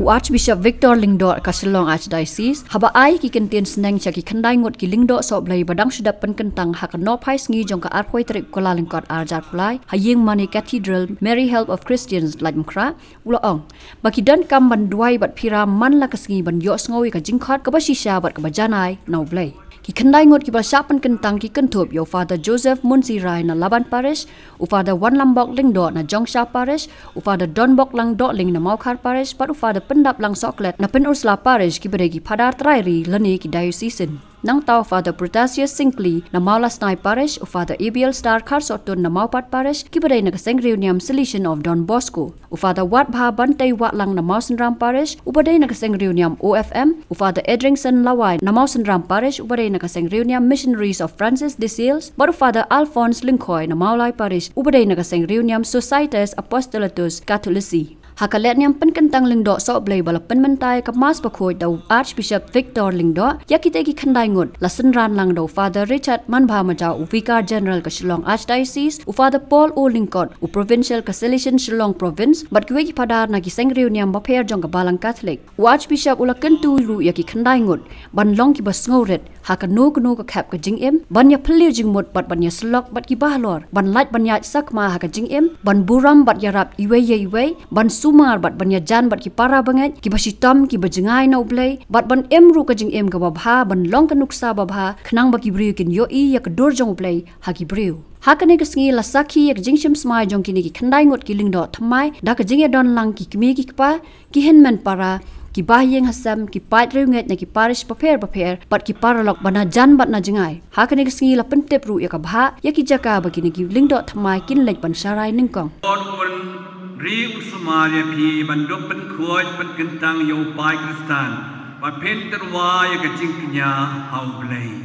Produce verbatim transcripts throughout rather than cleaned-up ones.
U Archbishop Victor Lyngdoh ka Shillong Archdiocese, haba ai ki kyntien sneng sha ki khyndai ngut ki lyngdoh sohblei ba dang shu dep pynkyntang ha ka nohphai sngi jong ka arphew tarik Kyllalyngkot arhajar arphew lai, ha ïing mane Cathedral Mary Help of Christians Laitumkhrah, u la ong ba ki donkam ban duwai bad phira man la ka sngi ban ïohsngew ïa ka jingkhot kaba shisha bad kaba janai na U Blei. Ki khyndai ngut kiba la shah pynkyntang ki kynthup ïa u Father Joseph Munsirai na Laban Parish, u Father Wanlambok Lyngdoh na Jongsha Parish, u Father Donboklang Dohling na Mawkhar Parish, bad u Father Pyndaplang Sohklet na Pynursla Parish, kiba dei ki phadar trai ri lane ki diocesan. Nangta u Father Protasius Syngkli na Mawlasnai Parish, u Father Abiel Star Kharsohtun na Mawpat Parish, kiba dei na ka Seng Riewniam Salesian of Don Bosco. U Father Watbha Bantei Wahlang na Mawsynram Parish, uba dei na ka Seng Riewniam O F M, u Father Edringson Lawai na Mawsynram Parish, uba dei na ka Seng Riewniam Missionaries of Francis de Sales, bad u Father Alphonse Lyngkhoi na Mawlai Parish, uba dei na ka Seng Riewniam Societas Apostolatus Catholici. Ha ka lehniam pynkyntang lyngdoh sohblei ba la pynmynta ïa ka Mass bakhuid da u Archbishop Victor Lyngdoh, ïa kitei ki khyndai ngut la synran lang da u Father Richard Manbha Majaw, u Vicar General ka Shillong Archdiocese, u Father Paul O Lyngkot, u Provincial ka Salesian Shillong Province, bad kiwei ki phadar na ki Seng Riewniam bapher jong ka Balang Katholik. U Archbishop u la kyntu ruh ïa ki khyndai ngut ban long kiba sngewrit ha kano kano ka khep ka jingim, ban ïaphylliew jingmut bad ban ïasyllok bad kiba halor, ban lait ban ïaid sakma ha ka jingim, ban burom bad ïarap iwei ïa iwei, ban sumar bad ban ïajan bad ki para bangeit, kiba shitom, kiba jngai na U Blei, bad ban im ruh ka jingim kaba bha, ban long ka nuksa babha, khnang ba ki briew kin ïohi ïa ka dur jong U Blei ha ki briew. Ha kane ka sngi la sakhi ïa ka jingshim smai jong kine ki khyndai ngut ki lyngdoh thymmai da ka jingïadon lang ki kmie ki kpa, ki hynmen para, ki bahaïing hasem, ki paid riewngeit na ki parish bapher bapher, bad ki paralok ba na jan bad na jngai. Ha kane ka sngi la pyntip ruh ïa ka bhah ïa ki jaka ba kine ki lyngdoh thymmai kin leit ban sharai nyngkong. Lord, un ri un sumar ïa phi ban dup pynkhuid pynkyntang ïa u paid Khristan, ba phin tyrwa ïa ka jingkñia ha U Blei.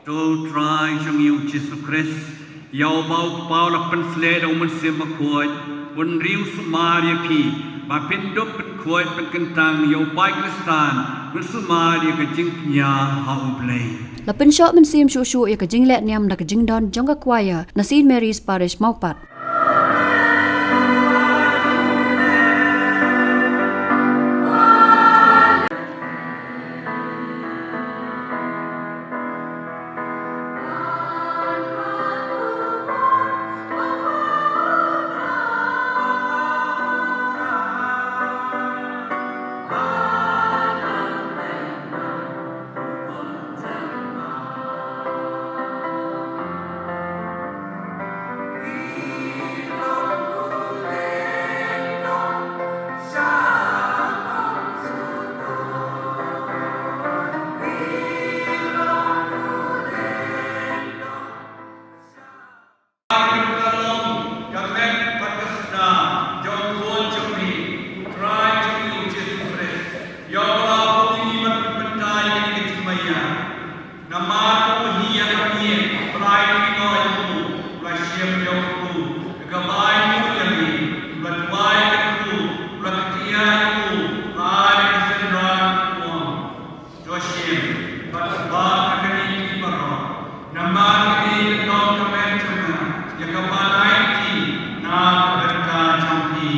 To U Trai jong ngi U Jisu Khrist, ïa uba u Kpa u la pynshlei da U Mynsiem Bakhuid, un ri un sumar ïa phi ba phin dup pynkhuid pynkyntang ïa u paid Khristan, un sumar ïa ka jingkñia ha U Blei. La pynshoh mynsiem shuh shuh ïa ka jinglehniam da ka jingdon jong ka choir na Saint Mary's Parish Mawpat. Ka met bad ka snam jong u Khun jong ngi, U Trai jong ngi U Jisu Khrist, ïa uba la pynmih bad pynbynta ïa kane ka jingmaïa. Namar u hi ïa ka miet, u la aiti noh ïa u, u la shim ïa u, ïa kaba ai nguh ïa ngi, u la duwai ïa u, u la kyntiat ïa u, u la ai ïa ka synran, u ong: To shim bad to bam na kane phi baroh, namar kane ka long ka met jong nga, ïa kaba ngi aiti na ka bynta jong phi.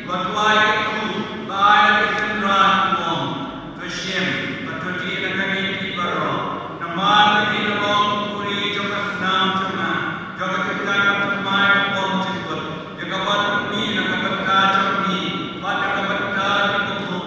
Bad to ai ïa u, ba ai ïa ka synran, u ong: To shim bad to dih na kane phi baroh, namar kane ka long u ri jong ka snam jong nga, jong ka jingkynmaw thymmai kaba bymjukut, ïa kaba pynmih na ka bynta jong phi bad na ka bynta jong u.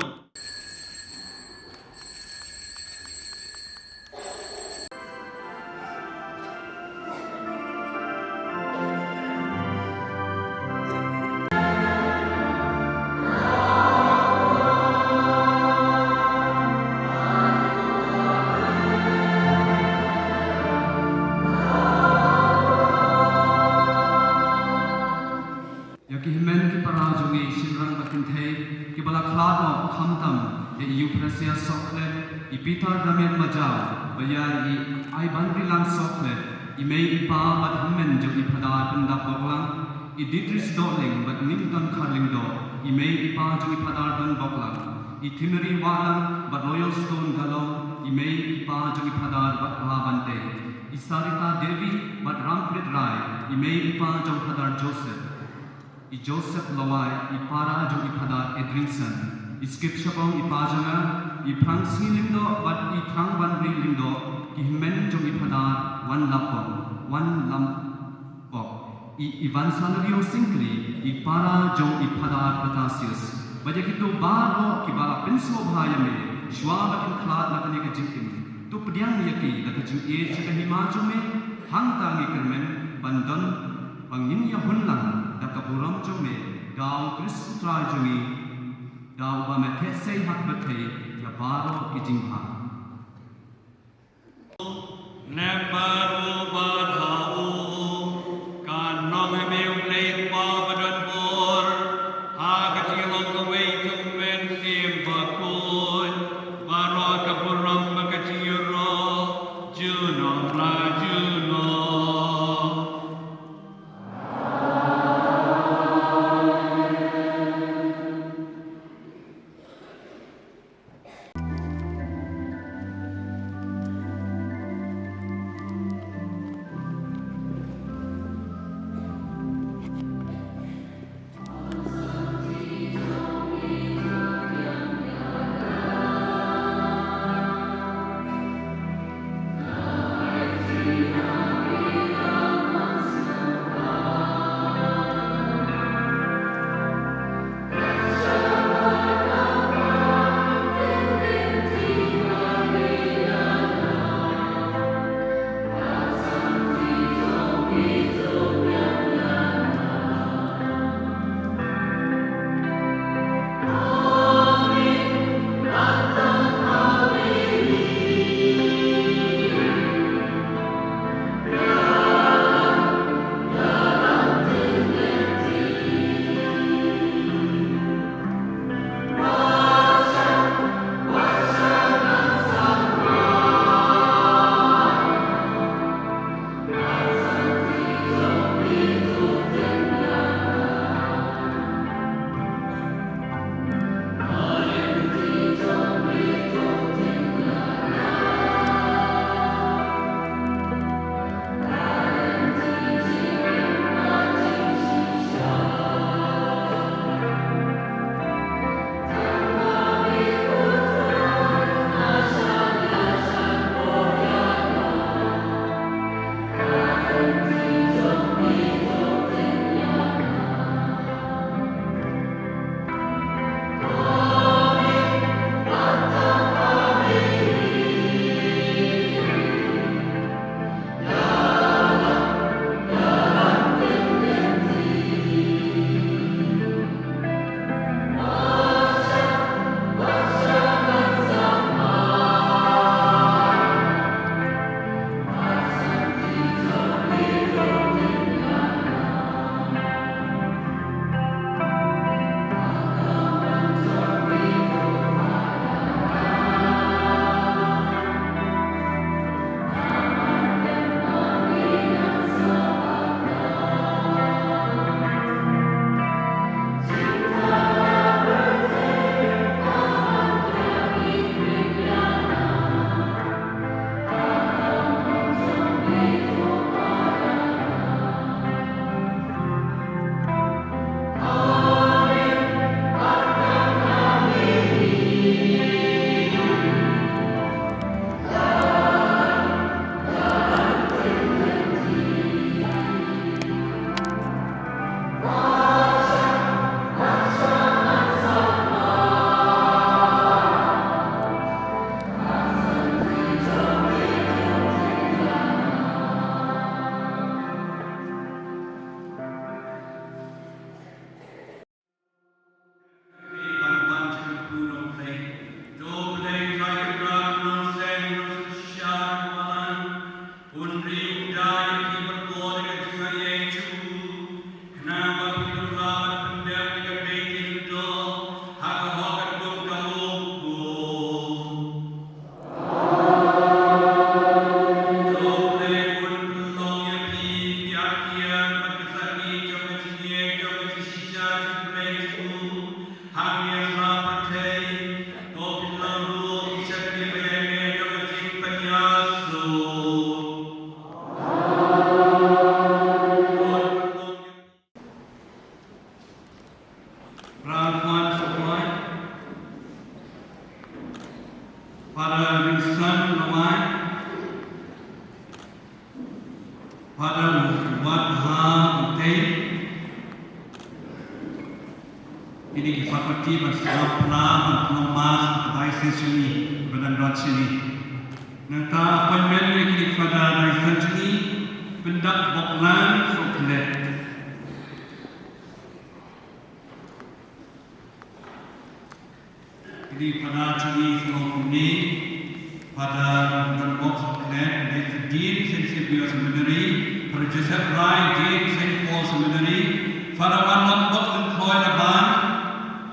Ïa ki hynmen ki para jong ngi shynrang bad kynthei kiba la khlad noh khamtam, ïa i Euphrasia Sohkhlet, i Peter Damian Majaw, bad ïa i Aibanrilang Sohkhlet, i mei i pa bad hynmen jong i Phadar Pyndap Boklang, i Dietrich Dohling bad Nington Kharlyngdoh, i mei i pa jong i Phadar Don Boklang, I Thimiri Wahlang bad Royal Stone Galong, i mei i pa jong i Phadar Batbha Bantei. I Sarita Devi bad Ramprit Rai, i mei i pa jong Phadar Joseph. I Joseph Lawai, i para jong i Phadar Edringson. I Skip Shabong, i pa jong nga, i Phrang Sngi Lyngdoh bad i Thrang Banri Lyngdoh, ki hynmen jong i Phadar Wanlapok, Wanlam- Pok, i Ivan Sanrio Singkli, i para jong i Phadar Protasius. Bad ïa kito baroh kiba la pynsngewbha ïa me, shuwa ba kin khlad na kane ka jingim. To pdiang ïa ki da ka jingïeit sha ka hima jong me, hangta ngi kyrmen ban don, ba ngin ïa hun lang da ka burom jong me, da u Khrist u Trai jong ngi, da uba me theh sei ha ka pyrthei ïa baroh ki jingbha. Lem bad u bad ha u, kan long ha me U Blei Kpa badonbor, ha ka jinglong kawei jong U Mynsiem Bakhuid, baroh ka burom bad ka jingïaroh, junom la junom. Father Wat Bha Bantei. Kine ki faculty ban sngap pla ban pynlong mass ha ka diocese jong ngi, ba dang don shane. Nangta appointment ïa kine ki father diocese jong ngi, Pyndap Boklang Sohkhlet. Kine ki father jong ngi ki long kumne, Father Donbok Sohkhlet, Dean Saint Xavier Seminary, Father Joseph Rai, Dean Saint Paul Seminary, Father Wanlambok Lyngkhoi Laban,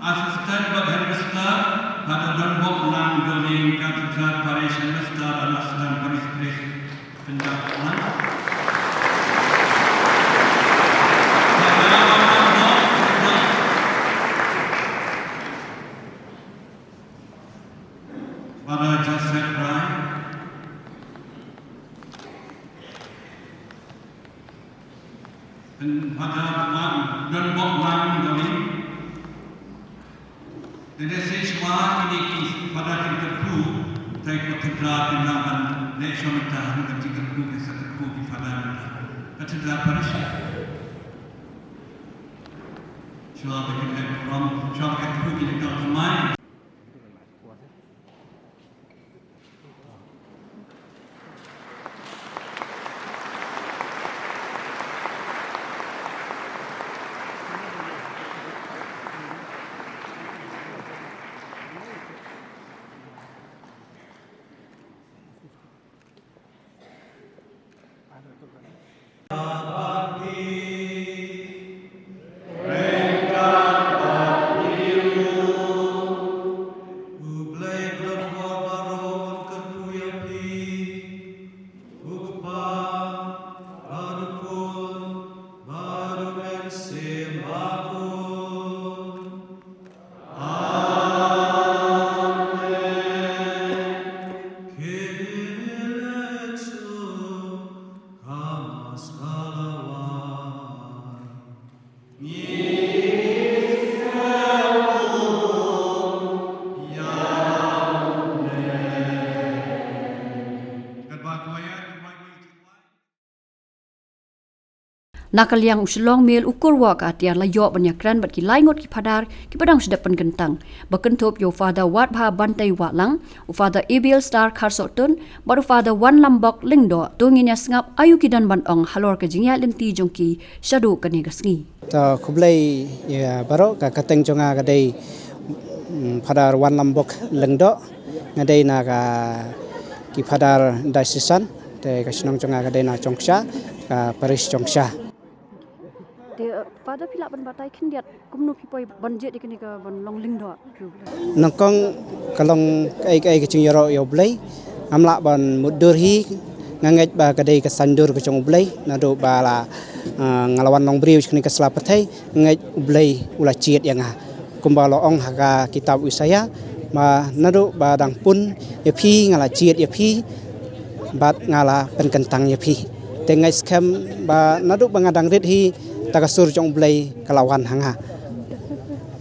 Assistant bad Headmaster, Father Donbok Lang Doling, Cathedral Parish Headmaster and Assistant Parish Priest. Pyndap Lang. Father Joseph Rai. Father Donbok Lang Doling. Te da shisha kine ki father kin kyrkhu, te ka cathedral kin nang ban leh shuwa mynta ha ka jingkyrkhu ka sa kyrkhu ki father mynta. Cathedral parish. Shuwa ba kin leh program, shuwa ba kin kyrkhu ki leh thymmai. Na ka liang u Shillong Mail u Kurwah ka atiar la ïoh ban ïakren bad ki lai ngut ki phadar kiba dang shu dep pynkyntang, ba kynthup ïa u Father Watbha Bantei Wahlang, u Father Abiel Star Kharsohtun bad u Father Wanlambok Lyngdoh. To ngin ïa sngap aïu ki don ban ong halor ka jingïaid lynti jong ki shaduh kane ka sngi. To khublei ïa baroh, ka kyrteng jong nga ka dei, mm, Father Wanlambok Lyngdoh. Nga dei na ka ki father diocesan, te ka shnong jong nga ka dei na Chongsha, ka parish Chongsha. Te, uh, Father, phi lah ban batai khyndiat kumno phi poi ban jied ïa kane ka ban long lyngdoh? Nyngkong ka long kaei kaei ka jingïaroh ïa U Blei. Ngam lah ban mutdur hi, nga ngeit ba ka dei ka saiñdur ka jong U Blei, naduh ba la, ah, nga la wan long briew sha kane ka sla pyrthei, nga ngeit U Blei u la jied ïa nga. Kumba la ong ha ka kitab Isaïah, ba naduh ba dang pun ïa phi nga la jied ïa phi, bad nga la pynkyntang ïa phi. Te nga ngeit skhem ba naduh ba nga dang rit hi, ta ka sur jong U Blei ka la wan ha nga.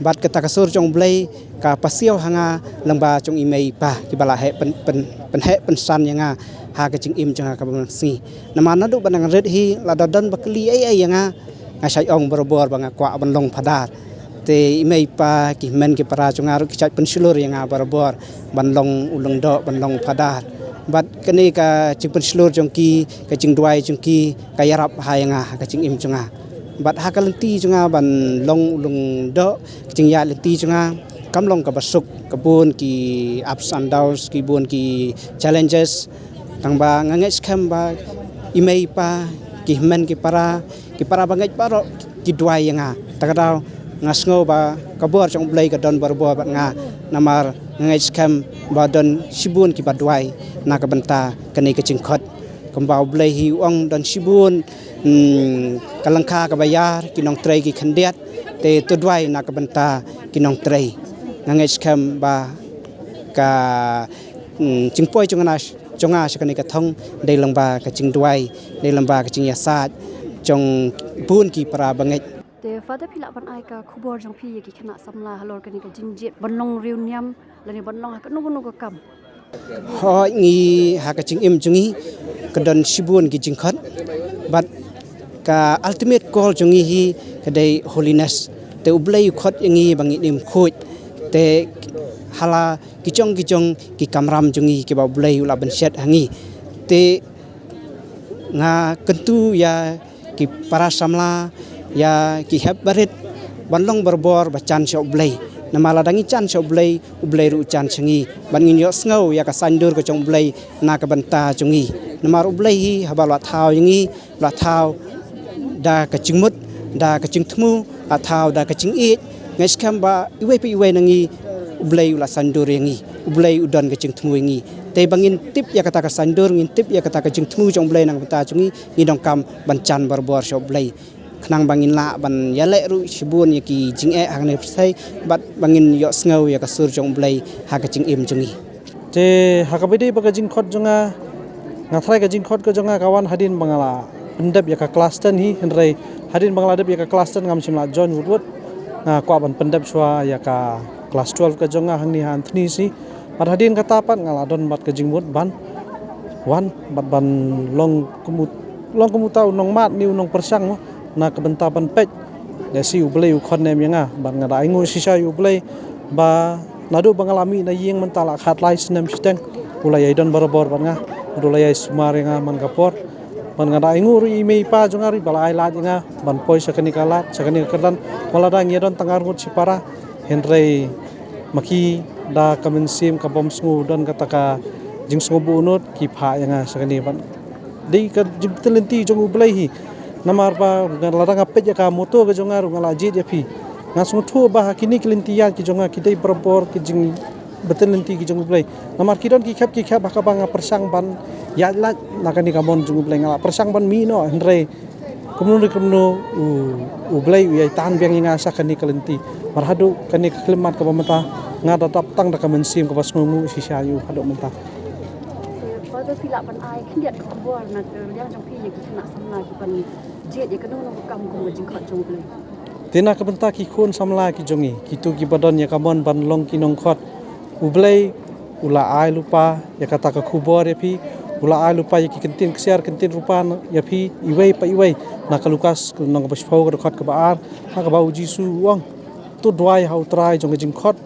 Bad kata ka sur jong U Blei ka pasiaw ha nga lyngba jong i mei i pa kiba la heh pyn, pyn, pynheh pynsan ïa nga ha ka jingim jong nga kaba mynsngi. Namar naduh ba nga dang rit hi, lada don ba kylli ei ei ïa nga, nga shait ong barabor ba nga kwah ban long phadar. Te i mei i pa, ki hynmen ki para jong nga ruh ki shait pynshlur ïa nga barabor ban long u lyngdoh, ban long phadar. Bad kane ka jingpynshlur jong ki, ka jingduwai jong ki, ka ïarap ha ïa nga ha ka jingim jong nga. Bad ha ka lynti jong nga ban long u lyngdoh, ka jingïaid lynti jong nga kam long kaba suk, ka bun ki ups and downs, ki bun ki challenges. Tangba nga ngeit skhem ba i mei i pa, ki hynmen ki para, ki para bangeit baroh ki duwai ïa nga. Ta ka daw nga sngew ba ka bor jong U Blei ka don barabor bad nga, namar nga ngeit skhem ba don shibun kiba duwai na ka bynta kane ka jingkhot. Kumba U Blei hi u ong, don shibun, hmm, ka lyngkha kaba ïar, ki nongtrei ki khyndiat, te to duwai na ka bynta ki nongtrei. Nga ngeit skhem ba ka, hmm, jingpoi jong nga, jong nga sha kane ka thong dei lyngba ka jingduwai, dei lyngba ka jingïasaid jong bun ki para bangeit. Te Father, phi lah ban ai ka khubor jong phi ïa ki khynnah samla halor kane ka jingjied ban long riewniam lane ban long ha kano kano ka kam? Hooid, ngi ha ka jingim jong ngi ka don shibun ki jingkhot, bad ka ultimate goal jong ngi hi ka dei holiness. Te U Blei u khot ïa ngi ba ngin im khuid. Te ha la ki jong ki jong ki kamram jong ngi kiba U Blei u la ban shet ha ngi. Te nga kyntu ïa ki para samla, ïa ki hep barit, ban long barabor ba jan sha U Blei. Namar lada ngi jan sha U Blei, U Blei ruh u jan sha ngi. Bad ngin ïohsngew ïa ka saiñdur ka jong U Blei na ka bynta jong ngi. Namar U Blei hi haba u la thaw ïa ngi, u la thaw da ka jingmut, da ka jingthmu, u la thaw da ka jingïeit. Nga ngeit skhem ba iwei pa iwei na ngi, U Blei u la saiñdur ïa ngi, U Blei u don ka jingthmu ïa ngi. Te ba ngin tip ïa kata ka saiñdur, ngin tip ïa kata ka jingthmu jong U Blei na ka bynta jong ngi, ngi donkam ban jan barabor sha U Blei. Khnang ba ngin lah ban ïaleh ruh shibun ïa ki jingeh ha kane ka pyrthei, bad ba ngin ïohsngew ïa ka sur jong U Blei ha ka jingim jong ngi. Te ha kaba ïadei bad ka jingkhot jong nga, nga tharai ka jingkhot ka jong nga ka wan hadien ba nga la pyndep ïa ka klas ten hi, hynrei hadien ba nga la dep ïa ka klas ten ngam shym la join wut wut. Nga kwah ban pyndep shuwa ïa ka klas twelve ka jong nga hangne ha Anthony's hi. Bad hadien kata pat nga la don bad ka jingmut ban wan bad ban long kum u, long kum uta u nongmad ne u nongpyrshang mo, na ka bynta ban peit lehse U Blei u khot ne em ïa nga. Bad nga da ainguh shisha ïa U Blei ba naduh ba nga la mih na ïing mynta la khatlai snem shiteng, u la ïai don barabor bad nga, bad u la ïai sumar ïa nga man ka por. Bad nga da ainguh ruh ïa i mei i pa jong nga ruh ba la ai lad ïa nga ban poi sha kane ka lad, sha kane ka kyrdan. Wat lada ngi ïa don tang arngut shipara, hynrei ma ki da ka mynsiem ka bym sngew don kata ka jingsngewbha u nud, ki phah ïa nga sha kane. Bad dei ka jingpyntip lynti jong U Blei hi. Namar ba nga, lada nga peit ïa ka motto ka jong nga ruh nga la jied ïa phi. Nga sngewthuh ba ha kine ki lynti ïaid ki jong nga ki dei barabor ki jingpyntip lynti ki jong U Blei. Namar ki don ki khep ki khep ha kaba nga pyrshang ban ïaid lait na kane ka mon jong U Blei, nga la pyrshang ban mih noh, hynrei kumno ne kumno U, U Blei u ïai tan biang ïa nga sha kane ka lynti. Namar haduh kane ka khyllipmat kaba mynta nga da dap tang da ka mynsiem kaba sngewnguh shisha ïa U haduh mynta. Te Father, phi lah ban ai khyndiat ka khubor na ka liang jong phi ïa ki khynnah samla ki ban jied ïa kano kano ka kam kum ka jingkhot jong U Blei? Te na ka bynta ki khun samla ki jong ngi, kito kiba don ïa ka mon ban long ki nongkhot, U Blei u la ai lypa ïa kata ka khubor ïa phi, u la ai lypa ïa ki kyntien ksiar kyntien rupa ïa phi iwei pa iwei. Na ka Lukas ka lynnong kaba shiphew ka dkhot kaba ar, ha kaba U Jisu u ong, to duwai ha U Trai jong ka jingkhot,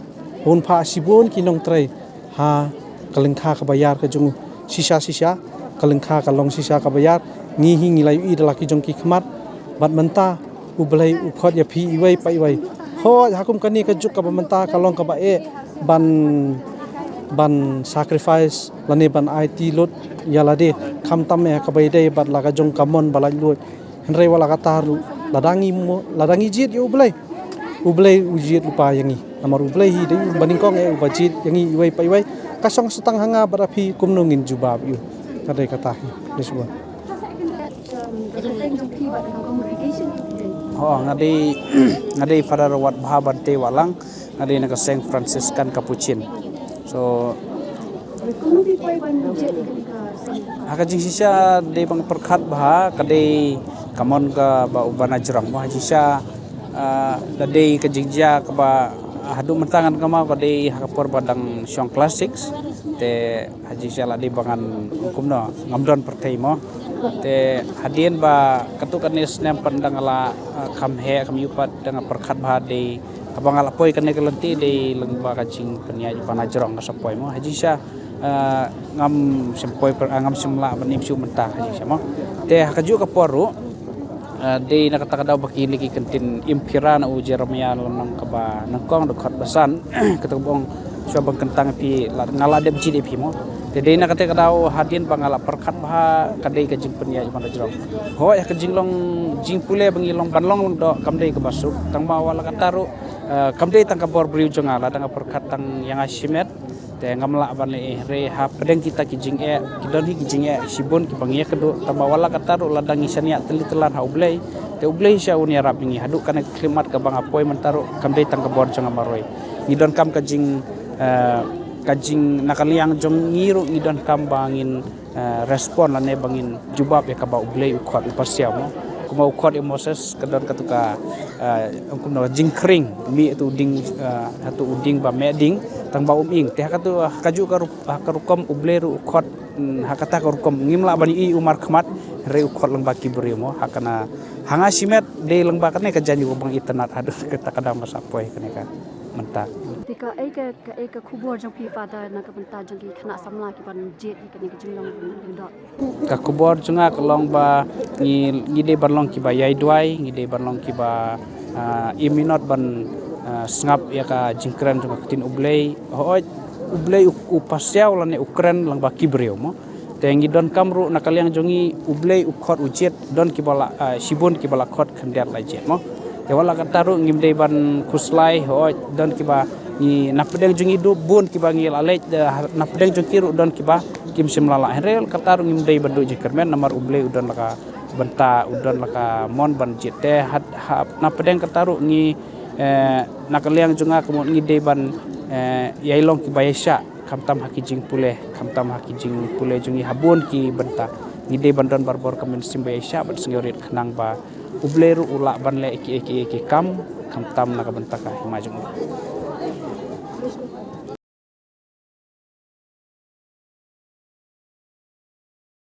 un phah shibun ki nongtrei ha ka lyngkha kaba ïar ka jong u. Shisha shisha ka lyngkha ka long shisha kaba ïar. Ngi hi ngi la ïohi da la ki jong ki khmat, bad mynta U Blei u khot ïa phi iwei pa iwei. Hooid, ha kum kane ka juk kaba mynta ka long kaba eh ban, ban sacrifice lane ban aiti lut ïa lade, khamtam eh ha kaba ïadei bad la ka jong ka mon ba laitluid. Hynrei wat la katta ruh, lada ngi mo, lada ngi jied ïa U Blei, U Blei u jied lypa ïa ngi. Namar U Blei hi dei uba nyngkong eh uba jied ïa ngi iwei pa iwei. Ka shong shatang ha nga bad ha phi, kumno ngin jubab ïa u. Ka dei kata hi. Khublei shibun. Ho, nga dei, nga dei Father Watbha Bante Wahlang, nga dei na ka seng Franciscan Capuchin. So ha ka jingshisha dei ba nga pyrkhat bha, ka dei ka mon kaba u Bana Jrong. Mo ha jingshisha, ah, da dei ka jingjia kaba haduh mynta ngan kynmaw ka dei ha ka por ba dang shong klas six. Te ha jingshisha la dei ba ngan, kumno, ngam don pyrthei mo. Te hadien ba katto katne snem pat dang la, ah, kham heh kham ïuh pat, dang pyrkhat bha, dei haba nga la poi kane ka lynti dei lyngba ka jingpynïaid u Bana Jrong nga sa poi mo. Ha jingshisha, ah, ngam shym poi pyrshah, ah, ngam shym lah ban im shuh mynta ha jingshisha mo. Te ha kajuh ka por ruh, ah, dei na kata ka daw ba kine ki kyntien im phira na u Jeremiah lynnong kaba nyngkong dkhot ba san, kata kaba ong, shuwa ban kyntang ïa phi, la, nga la dep jied ïa phi mo. Te dei na kata ka daw hadien ba nga la pyrkhat bha ka dei ka jingpynïaid u Bana Jrong. Hooid, ha ka jinglong jingpule ba ngi long ban long lyngdoh kam dei kaba suk, tang ba wat la katta ruh, eh, kam dei tang ka bor briew jong nga, lada nga pyrkhat tang ïa nga shimet. Te ngam lah ban leh, hynrei hapdeng kita ki jingeh ki don hi ki jingeh shibun kiba ngi ïakynduh, tang ba wat la katta ruh lada ngi shaniah tylli tyllan ha U Blei, te U Blei shisha un ïarap ïa ngi. Haduh kane ka khyllipmat kaba nga poi mynta ruh kam dei tang ka bor jong nga marwei. Ngi donkam ka jing, eh, ka jing, na ka liang jong ngi ruh ngi donkam ba ngin, eh, respond lane ba ngin jubab ïa kaba U Blei u khot, u pasiaw mo. Kumba u khot ïa u Moses, ka don katu ka, eh, kumno, jingkhring, mih hatu u dieng, eh, hatu u dieng ba meh dieng, tang ba um ing. Te ha katu, ha kajuh ka rup-, ha ka rukom U Blei ruh u khot, mm, ha kata ka rukom ngim lah ban ïohi u markhmat, hynrei u khot lyngba ki briew mo. Ha kana, ha nga shimet dei lyngba kane ka jaiñ ruh ba nga itynnad haduh kata ka dang ba sa poi kane ka mynta. Te kaei ka, kaei ka khubor jong phi Father na ka bynta jong ki khynnah samla ki ban jied ïa kane ka jinglong lyngdoh? Ka khubor jong nga ka long ba ngi, ngi dei ban long kiba ïai duwai, ngi dei ban long kiba, ah, im minot ban, ah, sngap ïa ka jingkren jong ka ktien U Blei. Hooid, U Blei u, u pasiaw lane u kren lyngba ki briew mo. Te ngi donkam ruh na ka liang jong ngi U Blei u khot u jied, don kiba la, ah, shibun kiba la khot khyndiat la jied mo. Te wat la katta ruh ngim dei ban khuslai, hooid, don kiba ngi napdeng jong ngi duh bun kiba ngi la leit, eh, napdeng jong ki ruh don kiba kim shym la lah. Hynrei wat la katta ruh ngim dei ban duh jingkyrmen namar U Blei u don la ka bynta, u don la ka mon ban jied. Te ha, ha, napdeng kata ruh ngi, eh, na ka liang jong nga ka mut ngi dei ban, eh, ïai long kiba ïaishah, khamtam ha ki jingpule, khamtam ha ki jingpule jong ngi ha bun ki bynta. Ngi dei ban don barabor ka mynsiem ba ïaishah bad sngewrit khnang ba U Blei ruh u lah ban leh ïa ki, ïa ki, ïa ki kam, khamtam na ka bynta ka hima jong u.